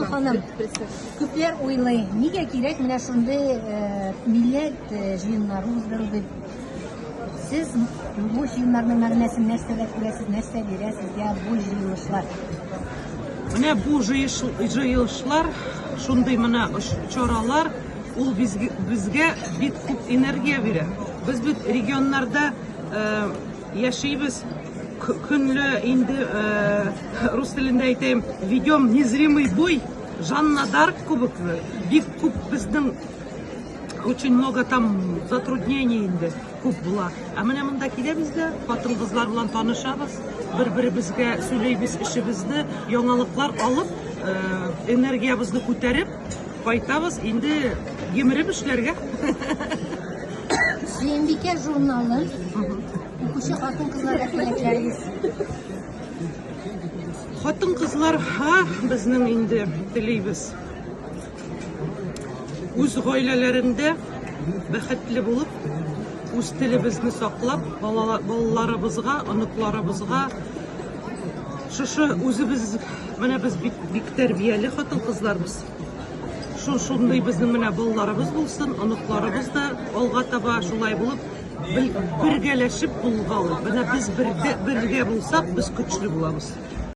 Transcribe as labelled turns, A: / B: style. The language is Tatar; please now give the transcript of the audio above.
A: Светлана ханым, күпләр уйлый, нигә кирәк менә шундый э, милләт э, җыеннары уздыру дип. Сез бу җыеннарның мәгънәсен нәрсәдә күрәсез, нәрсә бирә сезгә бу җыелышлар?
B: Менә бу җыелышлар, шундый менә чаралар, ул безгә бик күп энергия бирә. Без бит регионнарда э, яшибез, көнле инде э, рус телендә әйтәем, ведем незримый бой, Жанна Дарк кебек бик күп безнең очень много там затруднений инде күп була. Ә менә монда киләбез дә, хатын-кызлар белән танышабыз, бер-беребезгә сөйләйбез эшебезне, яңалыклар алып, э, энергиябезне күтәреп кайтабыз инде емереп эшләргә.
A: Сөембикә журналын укучы хатын-кызларга теләкләрегез.
B: Хатын-кызларга безнең инде телибез. Үз гаиләләрендә бәхетле булып, үз телебезне саклап, балаларыбызга, оныкларыбызга шушы үзебез, менә без бик, бик тәрбияле хатын-кызларбыз. Шу шундый безнең менә балаларыбыз булсын, оныкларыбыз да алга таба шулай булып, бергәләшеп булгалы. Менә без бергә, бергә булсак, без көчле булабыз.